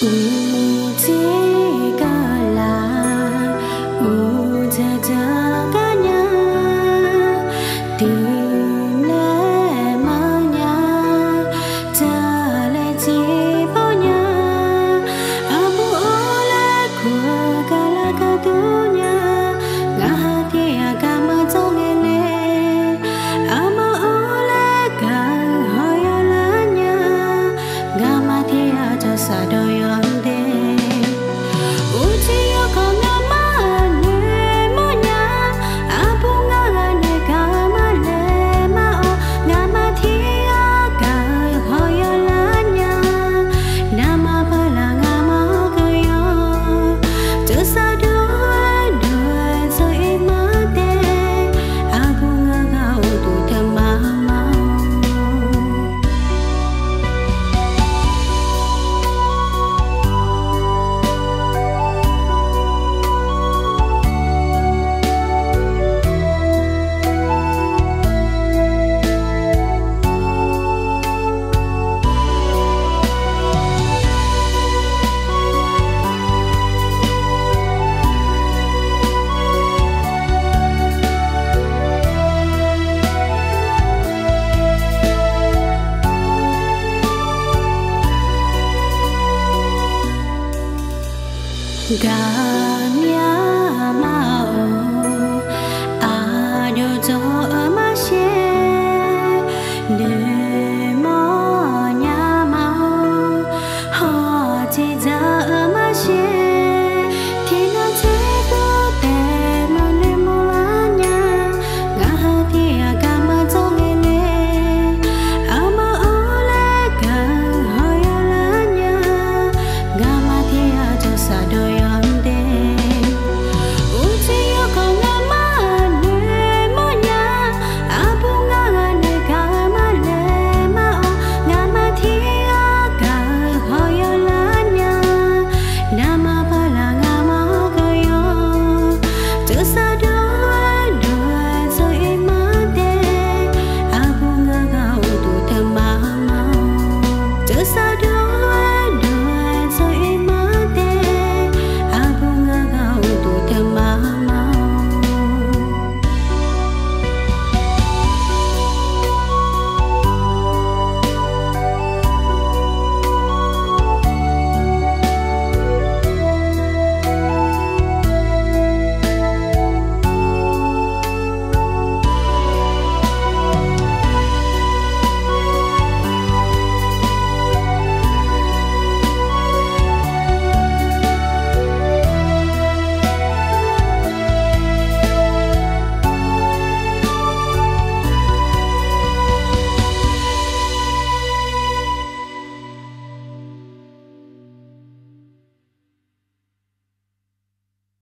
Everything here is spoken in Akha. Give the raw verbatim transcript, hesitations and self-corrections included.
Uqcif gaqlaq, uqdzan dzan gar nya, tiqnaeq mawrnya, dzaqlaeq tiqpawf nya, aqbur-awr laer kur-eu gaqlaq gaqdur nya, ngaq ha tiq ghaq garma dzawr ngae le, aqma-awr laer gaq-eu hawq yawlar nya, garma tiq ghaq jawrsaq dawq yawq de. Uqcif yawkawq ngamaf-euq noeqmawr nya, aqbur ngar ghaq noeqgaq-eu ma laeq ma-awr, ngaqma tiq ghaq gaq-eu hawq yawlar nya, naqma paqlaq ngamaf-anr geuv yawq, jawrsaq dawq-aer dawq-aer tsawr-ir ma de, aqbur ngar ghaq uqduq teu ma ma-awr. Gaqmya ma-awr, aqjox dzawq-eu marshaer, noeqmawr nya ma-awr, hawq tiqdzaq-eu marshaer, tiqnan tser dur taef maqnoeq mawrlar nya, ngaq ha tiq ghaq garma dzawr ngae le, aqma-awr laer gaq-eu hawq yawlar nya, garma tiq ghaq jawrsaq dawq yawq de. Uqcif yawkawq ngamaf-euq noeqmawr nya, aqbur ngar ghaq noeqgaq-eu ma laeq ma-awr, ngaqma tiq ghaq gaq-eu hawq yawlar nya, naqma paqlaq ngamaf-anr geuv yawq, jawrsaq dawq-aer dawq-aer tsawr-ir ma de, aqbur ngar ghaq uqduq teu ma ma-awr, jawrsaq